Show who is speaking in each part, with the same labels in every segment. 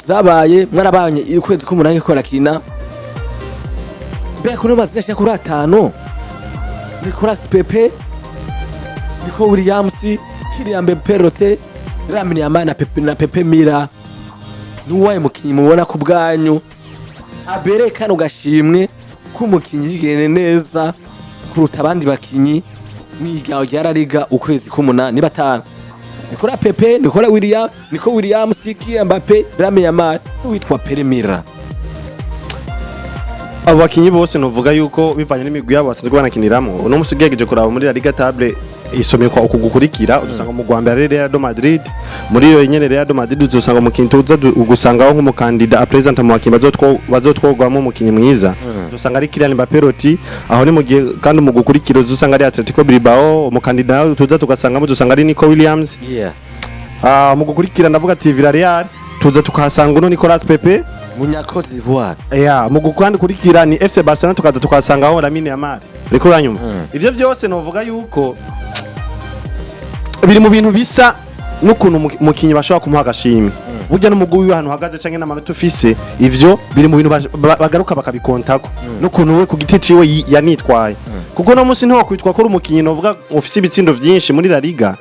Speaker 1: Zabaye mwarabanye ukwezi k'umunani ko barakina. Mbega kuno mazina ashika kuri atanu, Nicolas Pepe, Nico Williams, Kylian Mbappé Lottin, Lamine Yamal na Pepe Mira, nuwaye mukinyi mubona ku bwanyu abereye kano gashimwe k'umukinyi yigene neza kuruta abandi bakinyi mwigaho rya La Liga ukwezi k'umunani? Ni batanu: Nicolas Pepe, Nicolas Williams, Nico Williams, Kylian Mbappé, Lamine Yamal n'uwitwa Pere Mira.
Speaker 2: Abo bakinyi bose novuga yuko bivanye n'imigwi yabo basanzwe banakiniramo, uno musi ugerageje kuraba muri La Liga, table isomekwa uku gukurikira: uzosanga mu Rwanda ari Real de Madrid. Muri iyo nyene Real de Madrid uzosanga umukinyi tuza ugusangaho nk'umukandida apresenta mu bakinyi bazotwogwamo umukinyi mwiza, uzosanga ari Kylian Mbappé Lottin. Aho ni mu gihe kandi mu gukurikira uzosanga ari Atletico Bilbao, umukandida nawe tuza tugasangamo uzosanga ari Nico Williams. Mu gukurikira ndavuga ati Villarreal, tuza tukahasanga uno Nicolas Pepe.
Speaker 1: Munya Cote d'Ivoire.
Speaker 2: Ya, mu gukandi kurikira ni FC Barcelona, tukaza tukasangaho Lamine Yamal. Riko uranyumva? Ivyo vyose novuga yuko biri mu bintu bisa n'ukuntu umukinyi bashobora kumuha agashimwe. Burya n'umugwi wiwe ahantu uhagaze canke n'amanota ufise, ivyo biri mu bintu bagaruka bakabikontako, n'ukuntu we ku giti ciwe yanitwaye. Kuko no munsi ntiwokwitwa ko uri umukinyi novuga ufise ibitsindo vyinshi muri La Liga,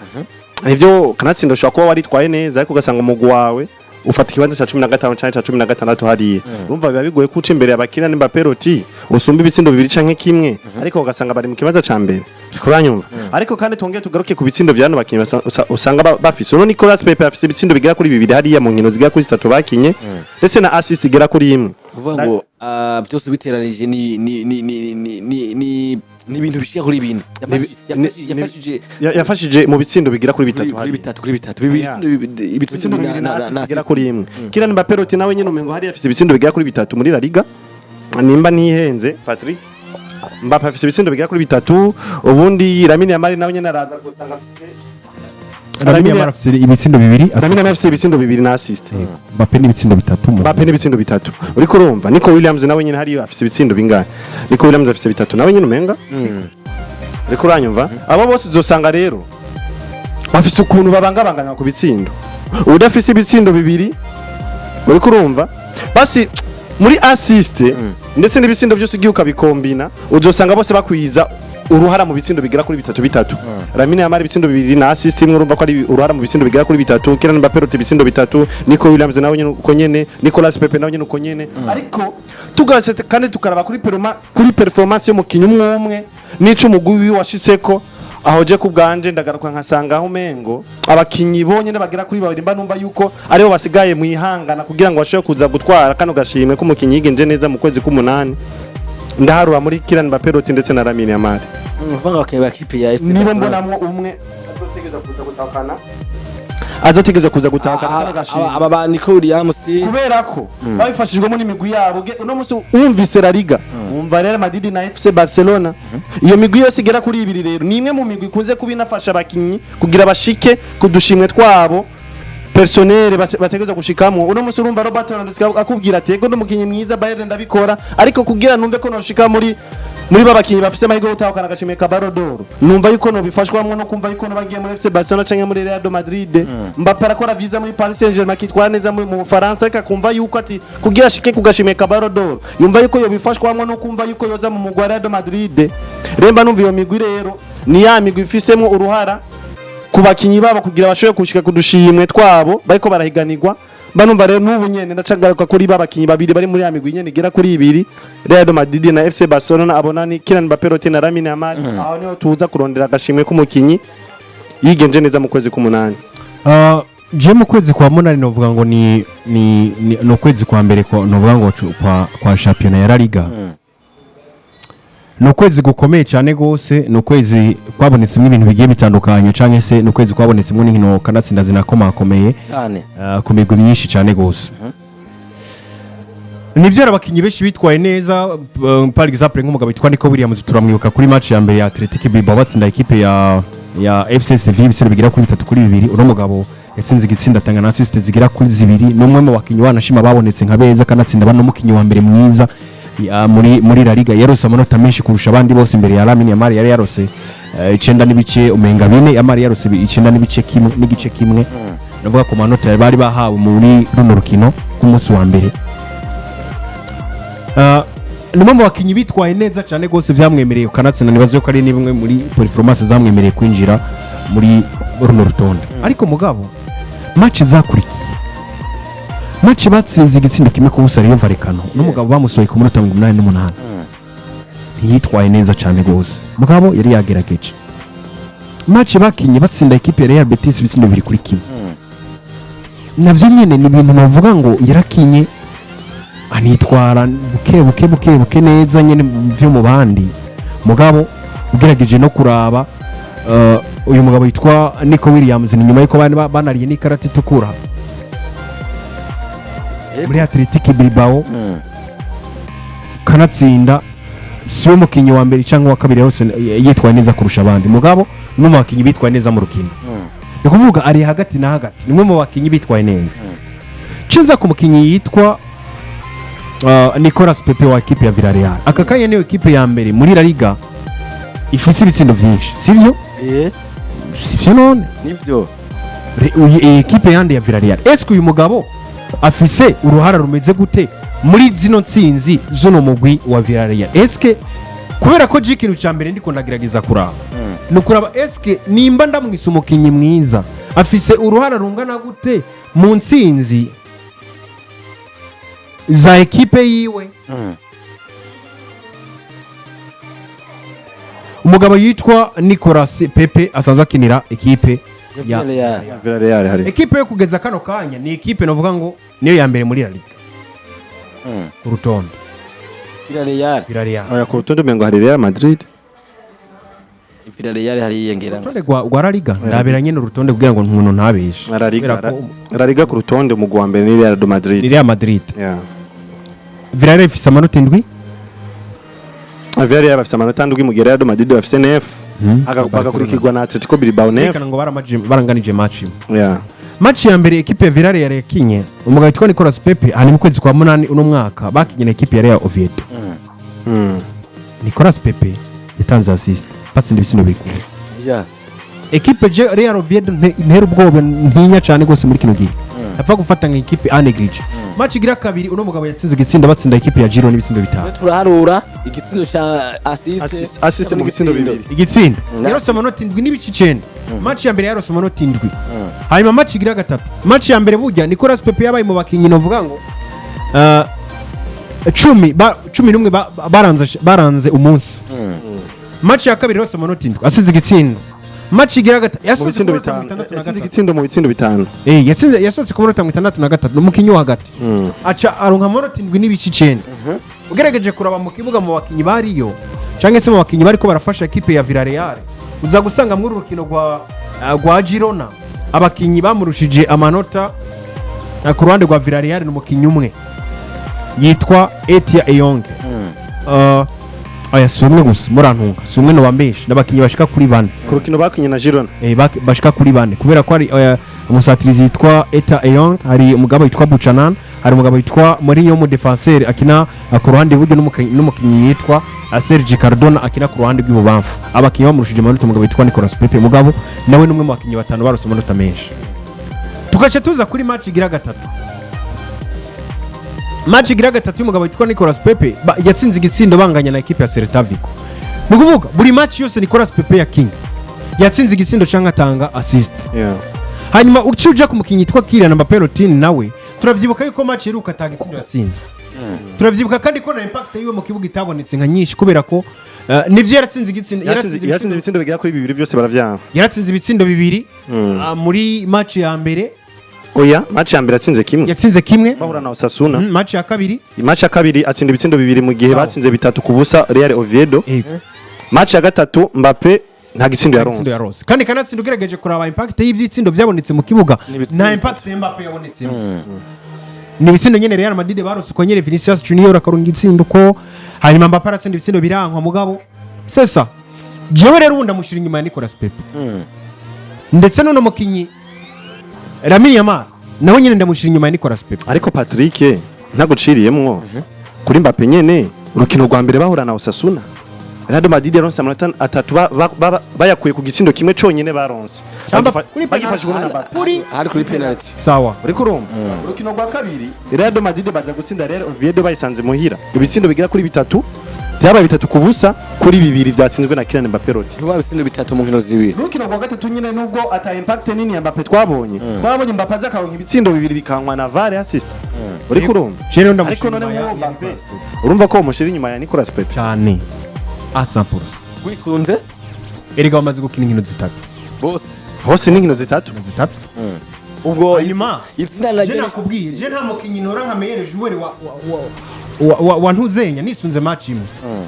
Speaker 2: nivyo kanatsinda ushobora kuba waritwaye neza, ariko ugasanga umugwi wawe ufata ikibanza ca 15 canke ca 16 hariya. Urumva biba bigoye ko uca imbere y'abakina Mbappé Lottin usumba ibitsindo bibiri canke kimwe, ariko ugasanga bari mu kibanza ca mbere. Kuranyumva? Ariko kandi twongere tugaruke ku bitsindo vya bano bakinyi usanga bafise. Uno Nicolas Pepe afise ibitsindo bigera kuri bibiri hariya mu nkino zigera kuri zitatu bakinye, ndetse na assist igera kuri imwe.
Speaker 1: Kuvuga ngo byose ubiteranije ni ibintu bishika kuri bine. Yafashije
Speaker 2: Yafashije mu bitsindo bigera kuri bitatu
Speaker 1: kuri
Speaker 2: hariya.
Speaker 1: Bitatu kuri bitatu, bibiri.
Speaker 2: Yeah.
Speaker 1: Ibitsindo
Speaker 2: Ibitsindo
Speaker 1: bibiri
Speaker 2: bibiri na assist
Speaker 1: na
Speaker 2: igera kuri imwe. Kylian Mbappé Lottin nawe nyene umengo hariya afise ibitsindo bigera kuri bitatu muri La Liga, nimba ntihenze Patrick. Mbappé afise ibitsindo bigera kuri bitatu. Ubundi Lamine Yamal nawe nyene araza gusanga afise
Speaker 3: Lamine Yamal afise ibitsindo bibiri.
Speaker 2: Lamine Yamal afise ibitsindo bibiri na assist.
Speaker 3: Mbappe n'ibitsindo bitatu
Speaker 2: Mbappe n'ibitsindo bitatu. Uriko urumva, Nico Williams nawe nyene hariyo afise ibitsindo bingahe? Nico Williams afise bitatu nawe nyene umenga. Uriko uranyumva? Abo bose uzosanga rero bafise ukuntu babangabanganya ku bitsindo. Udafise ibitsindo bibiri, uriko urumva, basi muri assist ndetse n'ibitsindo byose ugiye ukabikombina, uzosanga bose bakwiza uruhara mu bitsindo bigera kuri bitatu bitatu. Lamine Yamal ibitsindo bibiri na assist imwe, urumva ko ari uruhara mu bitsindo bigera kuri bitatu. Kylian Mbappé Lottin ibitsindo bitatu, Nico Williams nawe nyene uko nyene, Nicolas Pepe nawe nyene uko nyene. Ariko tugarutse kandi tukaraba kuri performance y'umukinyi umwe umwe n'ico umugwi wiwe washitseko, aho je ku bwanje ndagaruka nkasanga aho umengo abakinyi bonyene bagera kuri babiri mba numva yuko aribo basigaye mu ihangana kugira ngo bashobore kuza gutwara kano gashimwe k'umukinyi yigenje neza mu kwezi k'umunani, ndaharura muri Kylian Mbappé Lottin ndetse na Lamine Yamal.
Speaker 1: Uvuga ngo abakinyi ba kipe ya FC
Speaker 2: Nibo
Speaker 1: Barcelona.
Speaker 2: mbonamwo umwe azotegereza kuza gutahukana, azotegereza kuza gutahukana kano gashimwe.
Speaker 1: Aba ba Nico Williams.
Speaker 2: Kubera ko babifashijwemo n'imigwi yabo. Uno munsi wumvise La Liga, wumva Real Madrid na FC Barcelona. Iyo migwi yose igera kuri ibiri rero ni imwe mu migwi ikunze kuba inafasha abakinyi kugira bashike ku dushimwe twabo personnel bategerezwa gushikamo. Uno munsi urumva Robert Lewandowski akubwira ati: "Ego, n'umukinyi mwiza, Bayern ndabikora, ariko kugira numve ko noshika muri ba bakinyi bafise amahirwe yo gutahukana agashimwe ka Ballon d'Or, numva yuko nobifashwamwo no kumva yuko nobagiye muri FC Barcelona canke muri Real de Madrid." Mbappe arakora vyiza muri Paris Saint-Germain, akitwara neza mu Bufaransa, ariko akumva yuko ati kugira ashike ku gashimwe ka Ballon d'Or yumva yuko yobifashwamwo no kumva yuko yoza mu mugwi wa Real de Madrid. Remba numva iyo migwi rero ni ya migwi ifisemwo uruhara ku bakinyi babo kugira bashobore gushika ku dushimwe twabo bariko barahiganirwa. Banumva rero n'ubu nyene ndacagaruka kuri ba bakinyi babiri bari muri ya migwi nyene igera kuri ibiri, Real de Madrid na FC Barcelona. Abona ni Kylian Mbappé Lottin na Lamine Yamal. Aho niho tuza kurondera agashimwe k'umukinyi yigenje neza mu kwezi k'umunani.
Speaker 3: Je mu kwezi kwa munani novuga ngo ni ukwezi kwa mbere kwa novuga ngo kwa championnat ya La Liga. Ni ukwezi gukomeye cyane gose, ni ukwezi kwabonetsemo ibintu bigiye bitandukanye, canke se ni ukwezi kwabonetsemo n'inkino kanatsinda zinakomakomeye
Speaker 1: cyane
Speaker 3: ku migwi myinshi cyane gose. Nivyo, hari abakinyi benshi bitwaye neza. Par exemple nk'umugabo witwa Nico Williams, turamwibuka kuri match ya mbere ya Athletic Bilbao batsinda ekipe ya FC Sevilla ibitego bigera kuri 3-2. Uno mugabo yatsinze igitsinda, atanga na assist zigera kuri zibiri. Ni umwe mu bakinyi wanashima babonetse nka beza, kanatsinda bano mukinyi wa mbere mwiza muri La Liga. Yarose amanota menshi kurusha abandi bose imbere ya Lamine Yamal yari yarose icenda n'ibice umenga bine. Yamal yarose icenda n'ibice kimwe n'igice kimwe, navuga ku manota bari bahawe muri runo rukino. Ku munsi wa mbere, ni umwe mu bakinnyi bitwaye neza cyane rwose, byamwemereye ukanatsinda. Nibaze ko ari n'imwe muri performance zamwemereye kwinjira muri runo rutonde. Ariko mugabo match zakurikiye, match batsinze igitsindo 1-0 Rayo Vallecano, n'umugabo bamusohoye ku munota 88, ntiyitwaye neza cyane rwose, mugabo yari yagerageje. Match bakinye batsinda ekipe ya Real Betis ibitsindo 2-1, navyo nyene ni ibintu navuga ngo yarakinye anitwara buke buke buke buke neza nyene vyo mu bandi. Mugabo ugerageje no kuraba, uyu mugabo yitwa Nico Williams, ni nyuma yuko banariye n'ikarata itukura muri Athletic Bilbao, kanatsinda siwe mukinyi wa mbere cyangwa wa kabiri yose yitwaye neza kurusha abandi. Mugabo ni umwe mu bakinyi bitwaye neza mu rukino, ni kuvuga ari hagati na hagati, ni umwe mu bakinyi bitwaye neza. Cinza ku mukinyi yitwa Nicolas Pepe wa ekipe ya Villarreal. Aka kanya niyo ekipe ya mbere muri La Liga ifise ibitsindo vyinshi, sivyo?
Speaker 1: Eh.
Speaker 3: Sivyo none?
Speaker 1: Nivyo.
Speaker 3: Iyi ekipe yandi ya Villarreal, eske uyu mugabo afise uruhara rumeze gute muri zino ntsinzi z'uno mugwi wa Villarreal? Eske kubera ko je ikintu cya mbere ndiko ndagerageza kuraba ni ukuraba eske nimba ndamwise umukinyi mwiza, afise uruhara rungana gute mu ntsinzi za ekipe yiwe? Umugabo yitwa Nicolas Pepe asanzwe akinira ekipe ya
Speaker 1: Villarreal.
Speaker 2: Villarreal hari.
Speaker 3: Ekipe yo kugeza kano kanya ni ekipe novuga ngo niyo ya mbere muri La Liga ku rutonde.
Speaker 1: Villarreal.
Speaker 3: Villarreal.
Speaker 2: Oya, ku rutonde umengo hari Real Madrid.
Speaker 1: Villarreal hariyengera.
Speaker 3: Urutonde rwa La Liga, ndabera nyene urutonde kugira ngo umuntu ntabeshe.
Speaker 2: La Liga.
Speaker 3: Kubera ko
Speaker 2: La Liga ku rutonde umugwi wa mbere ni Real de Madrid.
Speaker 3: Ni Real Madrid.
Speaker 2: Yeah.
Speaker 3: Villarreal ifise amanota 7.
Speaker 2: Villarreal bafise amanota 7 mu gihe Real de Madrid bafise 9. Bagakurikirwa na Atletico Bilbao 9.
Speaker 3: Yerekana ngo baranganije match imwe.
Speaker 2: Yeah.
Speaker 3: Match ya mbere ekipe ya Villarreal yakinye, umugabo witwa Nicolas Pepe, aha ni mu kwezi kwa munani uno mwaka, bakinye na ekipe ya Real Oviedo. Nicolas Pepe yatanze assist, batsinda ibitsindo 2-0. Ekipe je Real Oviedo ntera ubwoba, ntinya cyane rwose muri kino gihe, apfa gufata nka ekipe à négliger. Match igira kabiri, uno mugabo yatsinze igitsindo batsinda ekipe ya Girona ibitsindo 5.
Speaker 1: Turaharura igitsindo ca assist.
Speaker 2: Assist mu bitsindo 2.
Speaker 3: Igitsindo yarose amanota 7.9. Match ya mbere yarose amanota 7. Hanyuma match igira gatatu, match ya mbere burya Nicolas Pepe yabaye mu bakinyi novuga ngo 11 baranze umunsi. Match ya kabiri yarose amanota 7, asize igitsindo. Match igira gatatu
Speaker 2: Mu
Speaker 3: yasohotse
Speaker 2: bitsindo
Speaker 3: ku manota
Speaker 2: 5.
Speaker 3: 63.
Speaker 2: Yatsinze igitsindo mu bitsindo 5.
Speaker 3: Eh, yatsinze, yasohotse ku manota 63, umukinyi wo hagati aca aronka amanota 7.9. Ugerageje kuraba mu kibuga mu bakinyi bariyo cyangwa se mu bakinyi bariko barafasha ekipe ya Villarreal, uza gusanga muri uru rukino rwa Girona abakinyi bamurushije amanota ku ruhande rwa Villarreal ni umukinyi umwe yitwa Etia Eyong. Aya si umwe gusa, murantunga, si umwe nobambesha, n'abakinyi bashika kuri bane.
Speaker 2: Ku rukino bakinye na Girona.
Speaker 3: Bashika kuri bane, kubera ko hari umusatirizi yitwa Eta Eyong, hari umugabo yitwa Buchanan, hari umugabo yitwa Mourinho w'umudefenseur akina ku ruhande iburyo, n'umukinyi yitwa Sergi Cardona akina ku ruhande rw'ibubamfu. Abakinyi bamurushije amanota umugabo yitwa Nicolas Pepe, mugabo nawe ni umwe mu bakinyi batanu barose amanota menshi. Tugaca tuza kuri match igira gatatu. Match igira gatatu y'umugabo witwa Nicolas Pepe, yatsinze igitsindo banganya na ekipe ya Celta Vigo. Ni ukuvuga buri match yose Nicolas Pepe yakinye yatsinze igitsindo cyangwa atanga assist. Hanyuma uci uja ku mukinyi yitwa Kylian Mbappé Lottin, nawe turavyibuka yuko match iheruka atanga itsindo yatsinze. Turavyibuka kandi ko na impact yiwe mu kibuga itabonetse nka nyinshi, kubera ko nivyo yaratsinze igitsindo.
Speaker 2: Yatsinze ibitsindo bigera kuri 2 byose baravyanga.
Speaker 3: Yaratsinze ibitsindo 2 muri match ya mbere.
Speaker 2: Oya, match ya mbere yatsinze kimwe.
Speaker 3: Yatsinze kimwe.
Speaker 2: Bahura na Osasuna.
Speaker 3: Match ya kabiri?
Speaker 2: Match ya kabiri atsinda ibitsindo 2 mu gihe
Speaker 3: Sawa.
Speaker 2: batsinze 3-0 Real Oviedo. Match ya gatatu Mbappe nta gitsindo
Speaker 3: Itsindo
Speaker 2: yaronse.
Speaker 3: Yaronse kandi kanatsinda. Ugerageje kuraba impact y'ivyitsindo byabonetse mu kibuga,
Speaker 2: Ni ibitsindo
Speaker 3: nta
Speaker 2: 3.
Speaker 3: impact ya Mbappe yabonetsemo. Ni ibitsindo nyene Real Madrid barose uko nyene, Vinicius Junior akarunga itsindo uko, hanyuma Mbappe aratsinda ibitsindo birankwa. Mugabo sesa jewe rero ubu ndamushyira inyuma ya Nicolas Pepe, ndetse n'uno mukinyi Lamine Yamal nawe nyene ndamushyira inyuma ya Nicolas Pepe.
Speaker 2: Ariko Patrick, ntaguciriyemwo, kuri Mbappe nyene, urukino rwa mbere bahura na Osasuna. Real Madrid yaronse amanota 3 bayakuye ku gitsindo kimwe conyene baronse.
Speaker 3: Kuri
Speaker 2: Bagifashijwe na Mbappe.
Speaker 3: Kuri
Speaker 1: Hari kuri penalty.
Speaker 3: Sawa.
Speaker 2: Uriko urumva, urukino rwa kabiri Real Madrid baza gutsinda Real Oviedo bayisanze muhira ibitsindo bigera kuri 3, byabaye 3-0 byatsinzwe na Kylian Mbappé Loti.
Speaker 1: Ntuba ibitsindo 3 mu nkino 2.
Speaker 2: Urukino rwa gatatu nyine, nubwo ata impact nini ya Mbappé twabonye, twabonye Mbappé aza akaronka ibitsindo 2 bikankwa na VAR assist. Uriko urumva?
Speaker 3: Rero ndamushima.
Speaker 2: Ariko none
Speaker 3: ya
Speaker 2: nk'uwo Mbappé, urumva ko umushyira inyuma ya Nicolas Pepe?
Speaker 3: Cyane, a 100%.
Speaker 1: Wikunze.
Speaker 3: Erega bamaze gukina inkino 3.
Speaker 1: Bose.
Speaker 2: Hose ni inkino 3.
Speaker 3: 3.
Speaker 1: Ubwo
Speaker 3: Hanyuma
Speaker 1: izina
Speaker 3: je
Speaker 1: naryo
Speaker 3: nakubwiye, je nta mukinyi ntora nka meilleur joueur wa ntuzenya nisunze match imwe.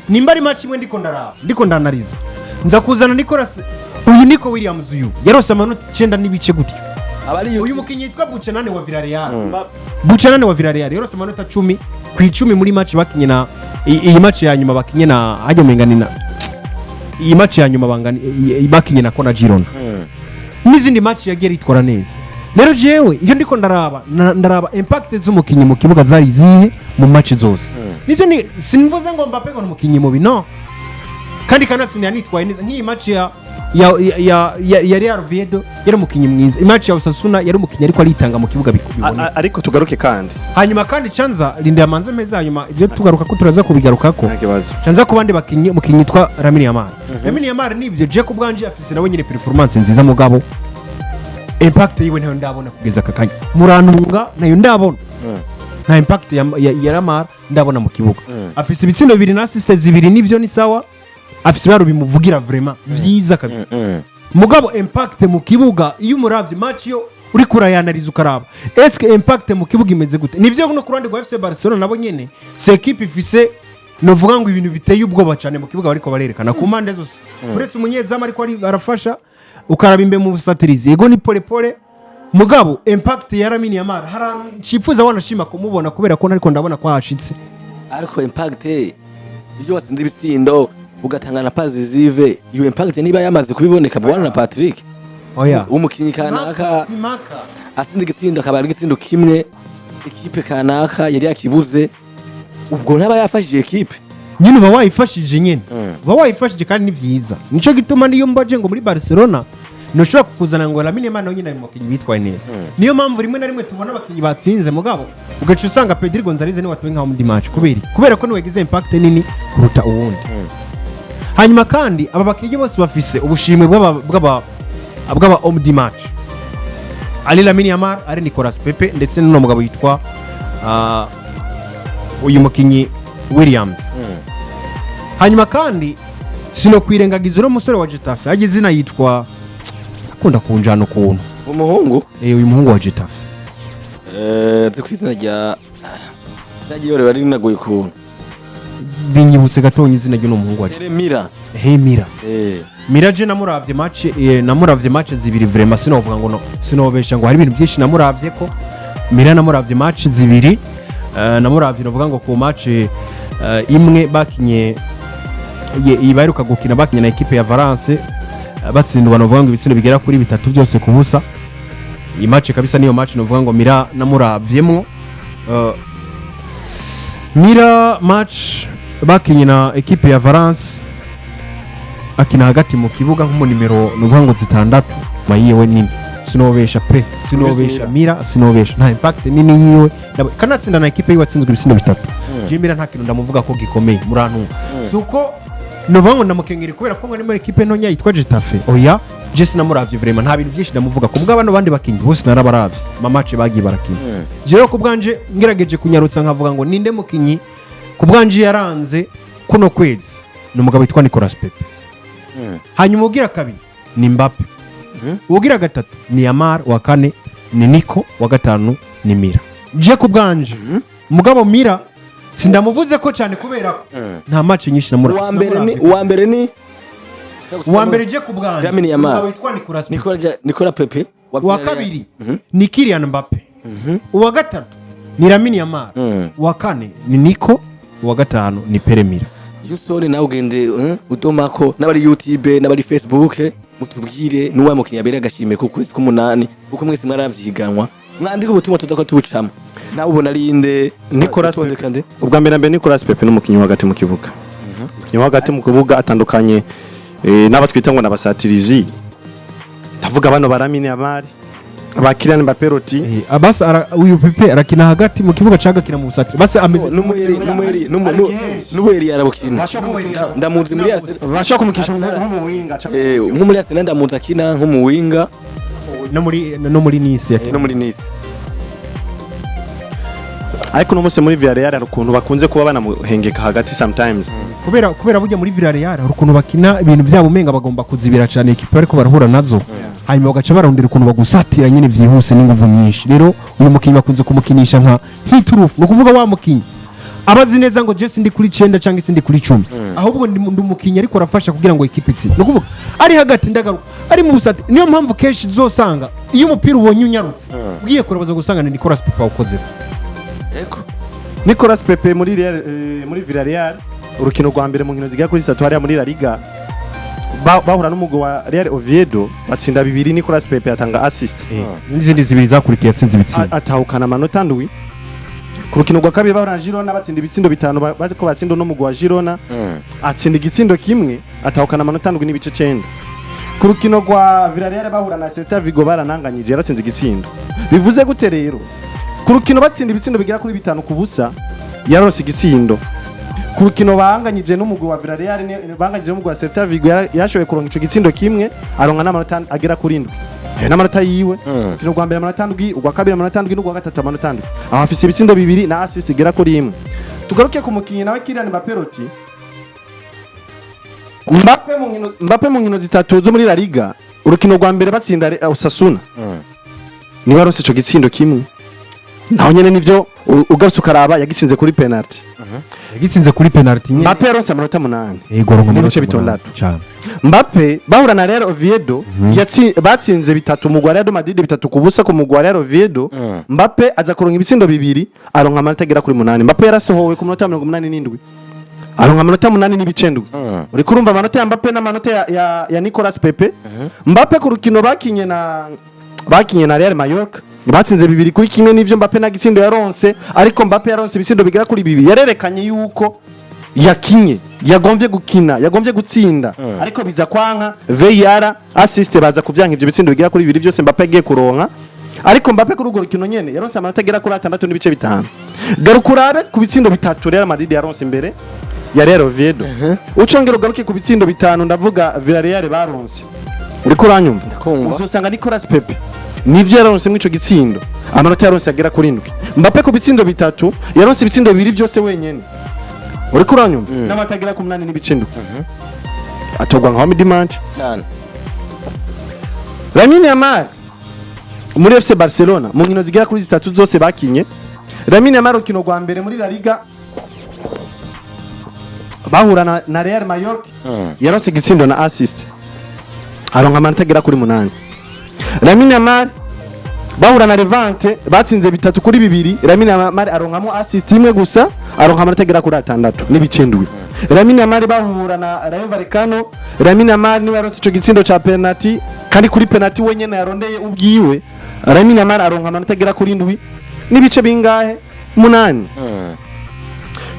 Speaker 3: Nimba ari match imwe ndiko ndaraba, ndiko ndanariza, nza kuzana Nicolas, uyu Nico Williams, uyu yarose amanota 9 n'ibice gutyo.
Speaker 1: Abari
Speaker 3: Uyu mukinyi yitwa Buchanan wa Villarreal, Buchanan wa Villarreal yarose amanota 10 ku 10 muri match bakinye na iyi match ya nyuma bakinye na hajya mengani na iyi match ya nyuma bangani bakinye na Kona Girona n'izindi match yagiye yitwara neza. Rero jewe iyo ndiko ndaraba, ndaraba impact z'umukinyi mu kibuga zari zihe mu match zose. Nivyo, ni simvuze ngo Mbappe ngo ni umukinyi mubi, no, kandi kanatsinda, yanitwaye neza nk'iyi match ya Real Oviedo, yari umukinyi mwiza. Match ya Osasuna yari umukinyi ariko aritanga mu kibuga biboneka.
Speaker 2: Ariko tugaruke kandi.
Speaker 3: Hanyuma kandi Chanza linda yamanze meza, hanyuma ibyo tugaruka ko turaza kubigarukako.
Speaker 2: Nta kibazo.
Speaker 3: Chanza ku bandi bakinyi, umukinyi yitwa Lamine Yamal. Lamine Yamal nibyo, je ku bwanje afise nawe nyine performance nziza, mugabo impact yiwe ntayo ndabona kugeza aka kanya. Murantunga, nayo ndabona, nta impact ya Yamal ndabona mu kibuga. Afise ibitsindo 2 na assist 2, nivyo ni sawa, afise ibaro bimuvugira vraiment vyiza kabisa, mugabo impact mu kibuga, iyo umuravye match yo uriko urayanariza ukaraba eske impact mu kibuga imeze gute. Nivyo, no ku ruhande rwa FC Barcelona nabo nyene c'est équipe ifise, novuga ngo ibintu biteye ubwoba cyane mu kibuga bariko barerekana ku mpande zose, uretse umunyezamu ariko arafasha, ukaraba imbe mu busatirizi, yego ni pole pole, mugabo impact ya Lamine Yamal hari ahantu ncifuza wanashima kumubona, kubera ko ariko ndabona ko hashitse.
Speaker 1: Ariko impact, iyo watsinze ibitsindo ugatanga na passe décisive, iyo impact niba yamaze kubiboneka, bwana na Patrick?
Speaker 3: Oya.
Speaker 1: Umukinyi kanaka
Speaker 3: Simaka.
Speaker 1: atsinze igitsindo, akaba ari igitsindo kimwe ekipe kanaka yari yakibuze, ubwo ntaba yafashije ekipe?
Speaker 3: Nyine uba wayifashije, nyine uba wayifashije, kandi ni byiza. Nico gituma niyo mbaje ngo muri Barcelona ntushobora kukuzana ngo Lamine Yamal nawe nyine ari mu bakinnyi bitwaye neza. Niyo mpamvu rimwe na rimwe tubona abakinnyi batsinze, mugabo ugaca usanga Pedri Gonzalez niwe watowe nkaho muri match. Kubera iki? Kubera ko niwe yagize impact nini kuruta uwundi. Hanyuma kandi aba bakinnyi bose bafise ubushimwe bw'aba homme du match, ari Lamine Yamal, ari Nicolas Pepe, ndetse n'uno mugabo yitwa uyu mukinnyi Williams. Hanyuma kandi sinokwirengagiza uno musore wa Getafe, hagize izina yitwa, akunda kunjana ukuntu.
Speaker 1: Umuhungu?
Speaker 3: Uyu muhungu wa Getafe.
Speaker 1: Nzi ku izina rya ryagiye bari rinagoye ukuntu.
Speaker 3: Binyibutse gatonya izina ry'uno muhungu wa Getafe.
Speaker 1: Mira.
Speaker 3: He, Mira.
Speaker 1: Eh.
Speaker 3: Mira, je namuravye match, namuravye match 2, vraiment sinovuga ngo no, sinobesha ngo hari ibintu byinshi namuravye ko Mira. Namuravye match 2, namuravye novuga ngo ku match imwe bakinye ibaheruka gukina, bakinye na equipe ya Valence, batsindwa novuga ngo ibitsindo bigera kuri 3 byose ku busa. Iyi match kabisa niyo match novuga ngo Mira namuravyemwo. Mira match bakinye na equipe ya Valence, akina hagati mu kibuga nk'umunimero nuvuga ngo 6 mayiwe nini. Sinobesha pe, sinobesha, Mira sinobesha, nta impact nini yiwe. Kanatsinda na equipe yiwe atsinzwe ibitsindo 3. Je Mira nta kintu ndamuvuga ko gikomeye, murantunga, si uko nuvuga ngo ndamukengeri kubera ko ari muri equipe ntonya yitwa Getafe, oya. Je sinamuravye vraiment, nta bintu byinshi ndamuvuga. Ku bw'abano bandi bakinyi bose narabaravye ma match bagiye barakina. Jewe ku bwanje ngerageje kunyarutsa nkavuga ngo ninde mukinyi ku bwanje yaranze kuno kwezi, ni umugabo witwa Nicolas Pepe. Hanyuma ugira kabiri ni Mbappe, ugira gatatu ni Yamal, wa kane ni Nico, wa gatanu ni Mira. Je ku bwanje, mugabo Mira sindamuvuze ko cyane kubera ko nta match nyinshi namura.
Speaker 1: Uwa mbere ni
Speaker 3: Uwa mbere je ku bwanje,
Speaker 1: Lamine Yamal.
Speaker 3: umugabo witwa Nicolas Pepe.
Speaker 1: Nicola Pepe wa
Speaker 3: Uwa
Speaker 1: Villarreal.
Speaker 3: kabiri ni Kylian Mbappe, uwa gatatu ni Lamine Yamal, uwa kane ni Nico, uwa gatanu ni Pere Mira.
Speaker 1: Houston nawe ugende udomako n'abari YouTube n'abari Facebook, mutubwire n'uwa mukinnyi abereye agashimwe ku kwezi k'umunani, kuko mwese mwaravyiganwa. Mwandike ubutumwa tuza ko tubucamo. Nawe ubona ari inde?
Speaker 2: Nicolas
Speaker 1: Tondeka nde?
Speaker 2: Ubwa mbere na mbere, Nicolas Pepe ni umukinnyi wo hagati mu kibuga. Umukinnyi Umukinnyi wo hagati mu kibuga atandukanye n'aba twita ngo n'abasatirizi, ndavuga bano ba Lamine Yamal, ba Kylian Mbappé Loti.
Speaker 3: Abasi uyu Pepe arakina hagati mu kibuga cyangwa agakina mu busatiri, basi ameze
Speaker 1: N'umuheri n'umuheri arabukina, ndamuzi muri Arsenal.
Speaker 2: Bashobora kumukisha nk'umuwinga.
Speaker 1: Nko muri Arsenal ndamuzi akina nk'umuwinga.
Speaker 3: No muri Nice yakina.
Speaker 1: No muri Nice.
Speaker 2: Ariko uno munsi muri Villarreal hari ukuntu bakunze kuba banamuhengeka hagati sometimes.
Speaker 3: Kubera burya muri Villarreal hari ukuntu bakina ibintu byabo umenga bagomba kuzibira cyane ekipe ariko barahura nazo, hanyuma bagaca barondera ukuntu bagusatira nyine byihuse n'inguvu nyinshi. Rero uyu mukinnyi bakunze kumukinisha nka nk'iturufu, ni ukuvuga wa mukinnyi aba azi neza ngo jesi ndi kuri 9 cyangwa se ndi kuri 10, ahubwo ndi umukinnyi ariko arafasha kugira ngo ekipe itsinde, ni ukuvuga ari hagati ndagaruka, ari mu busate. Niyo mpamvu kenshi uzosanga iyo umupira ubonye unyarutse ugiye kure baza gusanga ni Nicolas Pepe awukozeho.
Speaker 2: Nicolas Pepe muri Real, muri Villarreal, urukino rwa mbere mu nkino zigera kuri zitatu hariya muri La Liga, bahura n'umugwi wa Real Oviedo batsinda bibiri, Nicolas Pepe atanga assist.
Speaker 3: N'izindi zibiri zakurikiye yatsinze ibitsinda.
Speaker 2: Atahukana amanota 7. Ku rukino rwa kabiri bahura na Girona batsinda ibitsindo bitanu, bariko batsinda n'umugwi wa Girona, atsinda igitsindo kimwe, atahukana amanota 7.9. Ku rukino rwa Villarreal bahura na Celta Vigo barananganyije, yaratsinze igitsindo. Bivuze gute rero? Ku rukino batsinda ibitsindo bigera kuri 5-0, yaronse igitsindo. Ku rukino banganyije n'umugwi wa Villarreal, banganyije n'umugwi wa Celta Vigo, yashoboye kuronka ico gitsindo kimwe, aronka n'amanota agera kuri 7. Ayo n'amanota yiwe: urukino rwa mbere amanota 7, urwa kabiri amanota 7, n'urwa gatatu amanota 7. Aho afise ibitsindo bibiri na assist igera kuri imwe. Tugaruke ku mukinyi nawe Kylian Mbappé Loti. Mbappe mu nkino zitatu zo muri La Liga, urukino rwa mbere batsinda Osasuna, niwe yaronse ico gitsindo kimwe. Naho nyene nivyo, ugarutse ukaraba yagitsinze kuri penalty.
Speaker 3: Yagitsinze kuri penalty nyine.
Speaker 2: Mbappe yaronse amanota 8
Speaker 3: Yego, aronka
Speaker 2: n'ibice
Speaker 3: amanota
Speaker 2: 6.
Speaker 3: 8 cyane.
Speaker 2: Mbappe bahura na Real Oviedo, batsinze bitatu mu gwa Real Madrid, 3-0 ku mugwa Real Oviedo. Mbappe aza kuronka ibitsindo bibiri, aronka amanota agera kuri 8. Mbappe yarasohowe ku munota wa 87, aronka amanota 8.7. Uriko urumva amanota ya Mbappe n'amanota ya Nicolas Pepe. Mbappe ku rukino bakinye na Real Mallorca batsinze 2-1, n'ivyo Mbappe nta gitsindo yaronse, ariko Mbappe yaronse ibitsindo bigera kuri bibiri. Yarerekanye yuko yakinye, yagombye gukina, yagombye gutsinda, ariko biza kwanka. VAR assist baza kuvyanka ivyo bitsindo bigera kuri bibiri byose Mbappe agiye kuronka. Ariko Mbappe kuri urwo rukino nyene yaronse amanota agera kuri 6.5. Garuka urabe ku bitsindo bitatu Real Madrid yaronse imbere ya Real Oviedo, ucongera ugaruke ku bitsindo bitanu, ndavuga Villarreal baronse. Uriko uranyumva?
Speaker 1: Ndakumva.
Speaker 2: Uzosanga Nicolas Pepe nivyo yaronse mw'ico gitsindo, amanota yaronse agera kuri 7. Mbappe ku bitsindo bitatu yaronse ibitsindo bibiri byose wenyene. Uriko uranyumva? N'amanota agera ku 8.7, atorwa nka homme du match.
Speaker 1: Cyane.
Speaker 2: Lamine Yamal muri FC Barcelona, mu nkino zigera kuri zitatu zose bakinye, Lamine Yamal urukino rwa mbere muri La Liga bahura na Real Mallorca yaronse igitsindo na assist, aronka amanota agera kuri 8. Lamine Yamal bahura na Levante batsinze 3-2, Lamine Yamal aronkamo assist imwe gusa, aronka amanota agera kuri 6.7. Lamine Yamal bahura na Rayo Vallecano, Lamine Yamal niwe yaronse ico gitsindo ca penalty, kandi kuri penalty wenyene yarondeye ubwiwe. Lamine Yamal aronka amanota agera kuri 7 n'ibice bingahe? 8.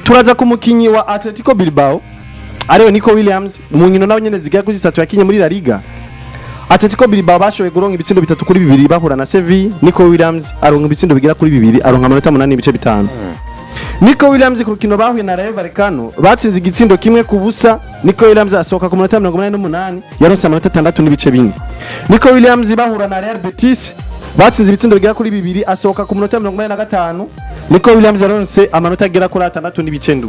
Speaker 2: Turaza ku mukinyi wa Atletico Bilbao ariwe Nico Williams. Mu nkino nawe nyene zigera kuri zitatu yakinye muri La Liga, Atletico Bilbao bashoboye kuronka ibitsindo 3-2 bahura na Sevilla. Nico Williams aronka ibitsindo bigera kuri bibiri, aronka amanota 8.5. Nico Williams ku rukino bahuye na Rayo Vallecano batsinze igitsindo 1-0, Nico Williams asohoka ku munota 88, yaronse amanota 6.4. Nico Williams bahura na Real Betis batsinze ibitsindo bigera kuri bibiri, asohoka ku munota 85, Nico Williams yaronse amanota agera kuri 6.7.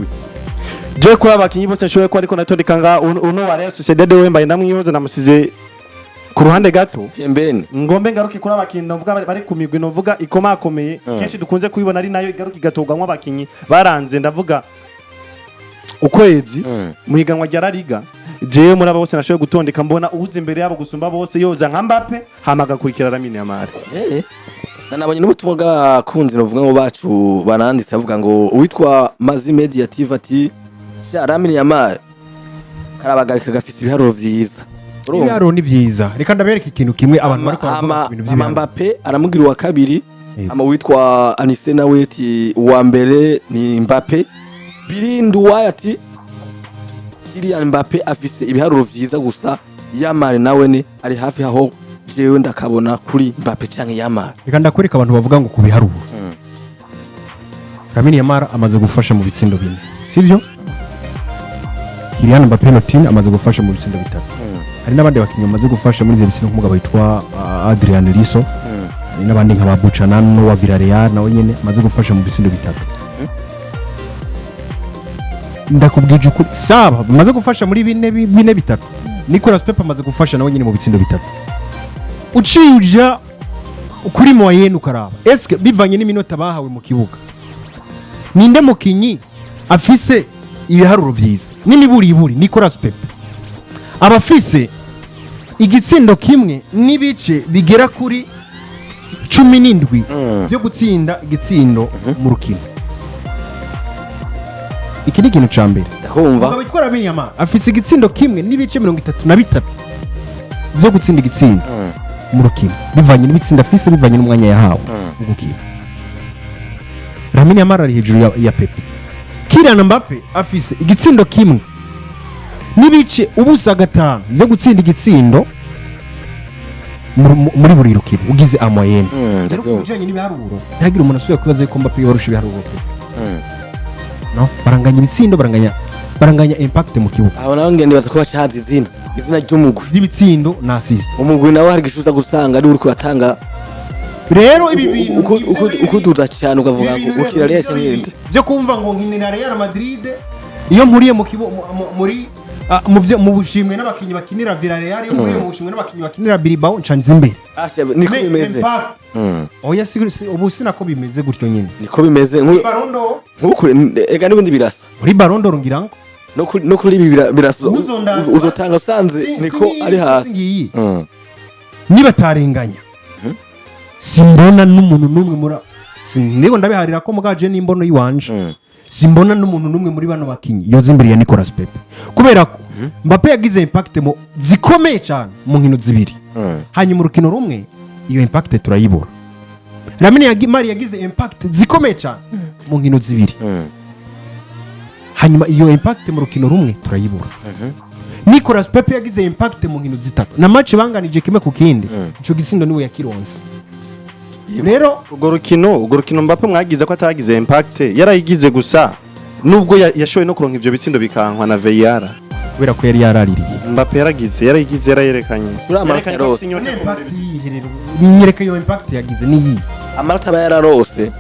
Speaker 2: Je kuri abakinyi bose nshoboye ko ariko natondeka nga uno wa Real Sociedad we mbaye ndamwihoza, namusize ku ruhande gato.
Speaker 1: Pembeni.
Speaker 2: Ngombe ngaruke kuri abakinyi novuga bari ku migwi novuga ikomakomeye, kenshi dukunze kubibona ari nayo igaruka igatorwamwo abakinyi baranze, ndavuga ukwezi mu higanwa rya La Liga. Jewe muri abo bose nashoboye gutondeka, mbona uwuza imbere yabo gusumba bose yoza nka Mbappe, hama agakurikira Lamine Yamal.
Speaker 1: Nabonye n'ubutumwa bw'abakunzi novuga ngo bacu baranditse bavuga ngo uwitwa Mazi Media TV ati sha Lamine Yamal karabagarika gafise ibiharuro vyiza. Urumva?
Speaker 3: Ibiharuro ni byiza. Reka ndabereke ikintu kimwe abantu bariko baravuga
Speaker 1: Ama
Speaker 3: ku bintu
Speaker 1: ama
Speaker 3: by'ibiharuro.
Speaker 1: Mbappe aramugira uwa kabiri.
Speaker 3: Yego.
Speaker 1: Ama witwa Anise nawe ati uwa mbere ni Mbappe. Birindu ati Kylian Mbappe afise ibiharuro vyiza, gusa Yamal nawe ni ari hafi aho, jewe ndakabona kuri Mbappe canke Yamal.
Speaker 3: Reka ndakwereka abantu bavuga ngo ku biharuro, Lamine Yamal amaze gufasha mu bitsindo bine, sivyo? Kylian Mbappe Lottin amaze gufasha mu bitsindo bitatu. Hari n'abandi bakinnyi bamaze gufasha muri ivyo bitsindo, nk'umugabo witwa Adrian Liso. Hari n'abandi nka ba Buchanan wa Villarreal, nawe nyene amaze gufasha mu bitsindo bitatu. Ndakubwije ukuri, saba bamaze gufasha muri bine, bine bitatu. Nicolas Pepe amaze gufasha nawe nyene mu bitsindo bitatu. Uciye uja kuri moyenne ukaraba, eske bivanye n'iminota bahawe mu kibuga, ninde mukinyi afise ibiharuro vyiza n'imiburiburi? Nicolas Pepe aba afise igitsindo kimwe n'ibice bigera kuri 17 byo gutsinda igitsindo mu rukino. Iki ni ikintu ca mbere.
Speaker 1: Ndakumva.
Speaker 3: Umugabo witwa Lamine Yamal afise igitsindo kimwe n'ibice 33 byo gutsinda igitsindo mu rukino, bivanye n'ibitsindo afise, bivanye n'umwanya yahawe mu gukina. Lamine Yamal ari hejuru ya Pepe. Kylian Mbappe afise igitsindo kimwe n'ibice 0.5 byo gutsinda igitsindo muri buri rukino, ugize en moyenne. Rero ku
Speaker 1: Ndakumva.
Speaker 3: bijanye n'ibiharuro, ntihagire umuntu asubira kwibaza yuko Mbappe yorusha ibiharuro Pepe. No baranganya ibitsindo, baranganya impact mu kibuga.
Speaker 1: Aho nawe ngende baza ko bacahaza izina ry'umugwi.
Speaker 3: By'ibitsindo na assist.
Speaker 1: Umugwi nawe hari igishuza gusanga ari uriko uratanga.
Speaker 3: Rero ibi bintu
Speaker 1: Ukuduza cyane ukavuga ngo ukira Real nkindi.
Speaker 3: Byo kumva ngo nkinira Real Madrid, iyo mpuriye mu kibo muri mu byo mu bushimwe n'abakinyi bakinira Villarreal, iyo mpuriye mu bushimwe n'abakinyi bakinira Bilbao, ncanze imbere.
Speaker 1: Asha, niko bimeze.
Speaker 3: Impact. Oya, ubu sinako bimeze gutyo nyine.
Speaker 1: Niko bimeze.
Speaker 3: Ballon d'Or.
Speaker 1: Nk'uku ega n'ubundi birasa.
Speaker 3: Muri Ballon d'Or ngira ngo
Speaker 1: No kuri ibi birasa. Uzotanga usanze niko ari hasi.
Speaker 3: Ngiyi nibatarenganya, simbona n'umuntu n'umwe muri niba ndabiharira ko mugaje n'imbono y'iwanje, simbona n'umuntu n'umwe muri bano bakinyi yoza imbere ya Nicolas Pepe, kubera ko Mbappe yagize impact mu zikomeye cyane mu nkino zibiri, hanyuma urukino rumwe iyo impact turayibura. Lamine Yamal yagize impact zikomeye cyane mu nkino zibiri, hanyuma iyo impact mu rukino rumwe turayibura. Nicolas Pepe yagize impact mu nkino zitatu na match banganije 1-1, ico gitsindo niwe yakironse. Rero
Speaker 2: Urwo rukino Mbappe mwagize ko atagize impact, yarayigize gusa nubwo yashoboye no kuronka ivyo bitsindo bikankwa na VAR.
Speaker 3: Kubera ko yari yaraririye.
Speaker 2: Mbappe yaragize, yarayerekanye.
Speaker 1: Kuri amanota
Speaker 2: Yerekanye ko
Speaker 1: yarose.
Speaker 2: afise inyota yo
Speaker 3: Impact
Speaker 2: kurondera.
Speaker 3: yihe rero? Nyereka iyo impact yagize niyi.
Speaker 1: Amanota aba yararose.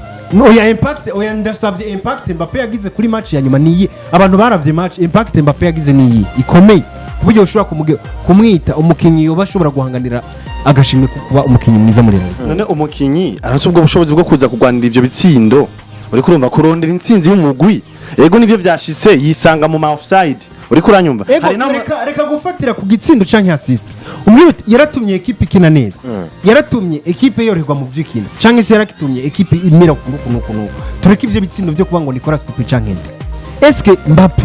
Speaker 3: Oya, impact, oya, ndasavye impact Mbappe yagize kuri match ya nyuma niyi. Abantu baravye match, impact Mbappe yagize niyi ikomeye ku buryo ushobora kumwita umukinyi yoba ashobora guhanganira agashimwe ko kuba umukinyi mwiza muri La Liga?
Speaker 2: None umukinyi arafise ubwo bushobozi bwo kuza kurwanira ivyo bitsindo, uriko urumva, kurondera intsinzi y'umugwi? Ego, nivyo vyashitse yisanga mu ma offside, uriko uranyumva?
Speaker 3: Ego.
Speaker 2: Hari
Speaker 3: Reka gufatira ku gitsindo canke assist. Umbwira uti yaratumye ekipe ikina neza, yaratumye ekipe yoroherwa mu byo ikina, canke se yaratumye ekipe imera kunuku nuku nuku. Tureke ivyo bitsindo vyo kuba ngo Nicolas Pepe canke nde. Eske Mbappe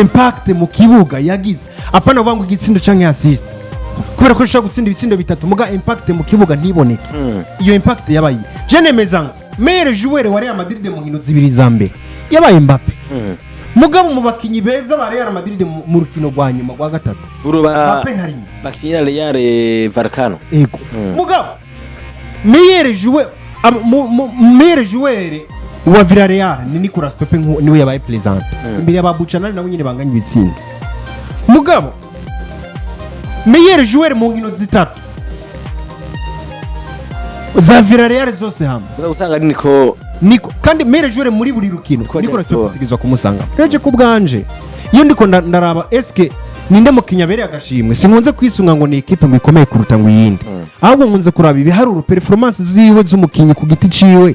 Speaker 3: impact mu kibuga yagize, apana kuvuga ngo igitsindo canke assist, kubera ko ushobora gutsinda ibitsindo bitatu muga impact mu kibuga ntiboneke, iyo impact yabaye? Je nemeza ngo meilleur joueur wa Real Madrid mu nkino zibiri za mbere yabaye Mbappe, mugabo mu bakinyi beza ba Real Madrid mu rukino rwa nyuma rwa gatatu,
Speaker 1: Uruba
Speaker 3: Mbappe ntarimo.
Speaker 1: Bakinira Real Vallecano.
Speaker 3: Ego. Mugabo meilleur joueur meilleur joueur wa Villarreal ni Nicolas Pepe, niwe yabaye présenté imbere ya ba Buchanan, nabo nyine banganya ibitsindo. Mugabo meilleur joueur mu nkino zitatu za Villarreal zose hamwe,
Speaker 1: uza gusanga ari niko.
Speaker 3: Niko kandi meilleur joueur muri buri rukino
Speaker 1: Niko
Speaker 3: Nicolas
Speaker 1: Jackson.
Speaker 3: Pepe ategerezwa kumusanga. Rero ku bwanje, iyo ndiko ndaraba eske ninde mukinnyi abereye agashimwe, sinkunze kwisunga ngo ni ekipe ngo ikomeye kuruta ngo iyindi, ahubwo nkunze kuraba ibiharuro, performance ziwe z'umukinnyi ku giti ciwe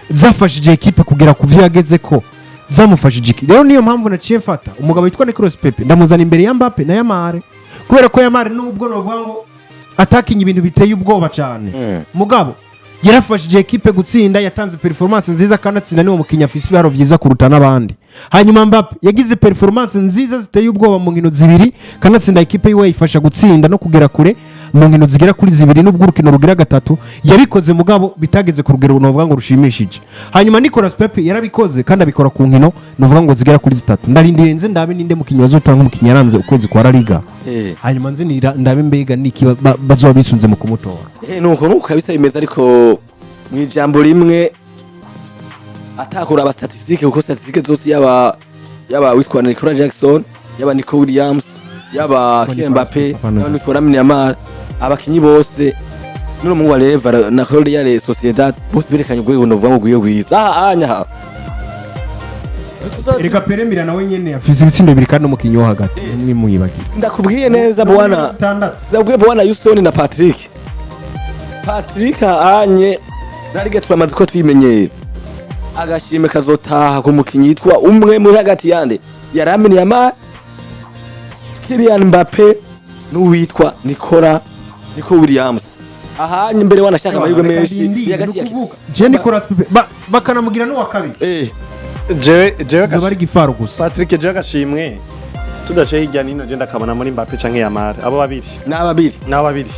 Speaker 3: zafashije ekipe kugera ku byo yageze ko zamufashije iki. Rero niyo mpamvu naciye mfata umugabo witwa Nicolas Pepe ndamuzana imbere ya Mbappe na Yamal, kubera ko Yamal nubwo novuga ngo atakinye ibintu biteye ubwoba cyane, mugabo yarafashije ekipe gutsinda, yatanze performance nziza kandi atsinda, niwo mukinnyi afise ibiharo byiza kuruta n'abandi. Hanyuma Mbappe yagize performance nziza ziteye ubwoba mu nkino zibiri kandi atsinda, ekipe yiwe yifasha gutsinda no kugera kure. mu nkino zigera kuri zibiri, n'ubwo urukino rugira gatatu yabikoze, mugabo bitageze ku rugero novuga ngo rushimishije. Hanyuma Nicolas Pepe yarabikoze kandi abikora ku nkino novuga ngo zigera kuri zitatu. Ndarindiriye nze ndabe ninde mukinyi bazotora nk'umukinyi yaranze ukwezi kwa La Liga. Hanyuma nze ndabe mbega niki bazoba bisunze mu kumutora.
Speaker 1: Nuko kabisa bimeze, ariko mu ijambo rimwe atakura aba statistique, kuko statistique zose yaba witwa Nicolas Jackson, yaba Nico Williams, yaba Kylian Mbappe,
Speaker 3: Papa.
Speaker 1: yaba witwa Lamine Yamal, abakinyi bose n'uno mu wa Leva na Real Sociedad, bose berekanye urwego novuga ngo rwiyo rwiza aha anya.
Speaker 3: Erega Pere Mira nawe nyene afise ibitsindo bibiri kandi n'umukinyi wo hagati, nimuyibagire.
Speaker 1: Ndakubwiye neza bwana, ndakubwiye bwana Houston na Patrick. Patrick anye narige turamaze ko twimenyera agashimwe kazotaha ku mukinyi yitwa umwe muri hagati yande ya Lamine Yamal, Kylian Mbappe n'uwitwa Nico Williams. Ahanye mbere wanashaka amahirwe menshi ni hagati ya
Speaker 3: Je Nicolas Pepe bakanamugira n'uwa kabiri.
Speaker 2: Jewe
Speaker 3: zoba ari gifaro gusa.
Speaker 2: Patrick, jewe agashimwe tudaciye hirya nino, je ndakabona muri Mbappe canke Yamal, abo babiri.
Speaker 1: N'ababiri.
Speaker 2: N'abo babiri.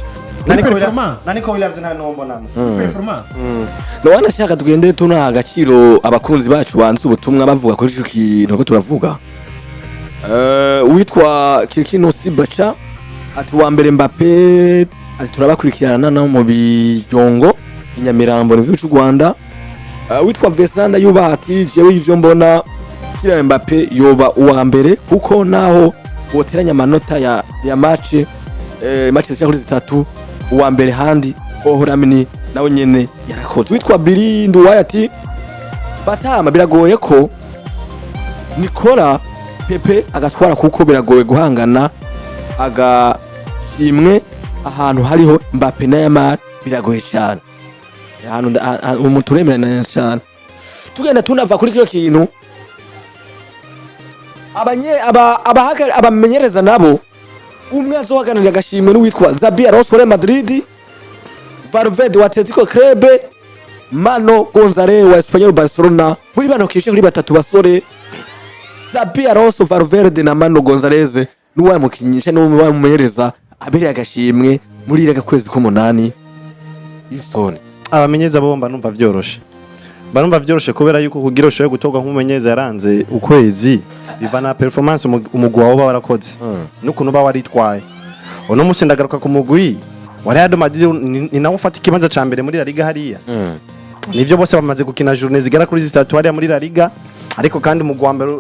Speaker 3: Kuri performance.
Speaker 2: Na Nico Williams nta n'uwo mbonamo.
Speaker 3: Performance.
Speaker 1: Wanashaka tugende tunaha agaciro abakunzi bacu banze ubutumwa bavuga kuri ico kintu ko turavuga. Uwitwa Kikino Sibacha ati: "Wa mbere Mbappe." Ati: "Turabakurikirana no mu Bijongo i Nyamirambo mu gihugu cy'u Rwanda." Uwitwa Vesanda yubaha ati: "Jewe ivyo mbona, Kylian Mbappe yoba uwa mbere, kuko naho woteranya amanota ya match zishika kuri zitatu, uwa mbere handi hoho Lamine nawe nyene yarakoze." Witwa Billy Nduwaye ati: "Batama, biragoye ko Nicola Pepe agatwara, kuko biragoye guhangana agashimwe ahantu hariho Mbappe na Yamal, biragoye cyane." Ahantu umuntu turemeranya cyane. Tugenda tunava kuri kino kintu, abanye aba abamenyereza nabo, umwe azohaganarira agashimwe n'uwitwa Xabi Alonso wa Real Madrid, Valverde wa Atletico Club, Mano Gonzalez wa Espanyol Barcelona. Muri bano kishe kuri batatu basore, Xabi Alonso, Valverde na Mano Gonzalez, n'uwaye mukinyisha n'uwaye mumenyereza abereye agashimwe muri iriya kwezi k'umunani y'isoni?
Speaker 2: Abamenyereza bo mba numva vyoroshe, mba numva vyoroshe, kubera yuko kugira ushobore gutorwa nk'umumenyereza yaranze ukwezi biva na performance umugwi wawe uba warakoze n'ukuntu uba waritwaye. Uno munsi ndagaruka ku mugwi wa Real Madrid, ni nawe ufata ikibanza ca mbere muri La Liga hariya. Nivyo, bose bamaze gukina journée zigera kuri zitatu hariya muri La Liga, ariko kandi umugwi wa mbere.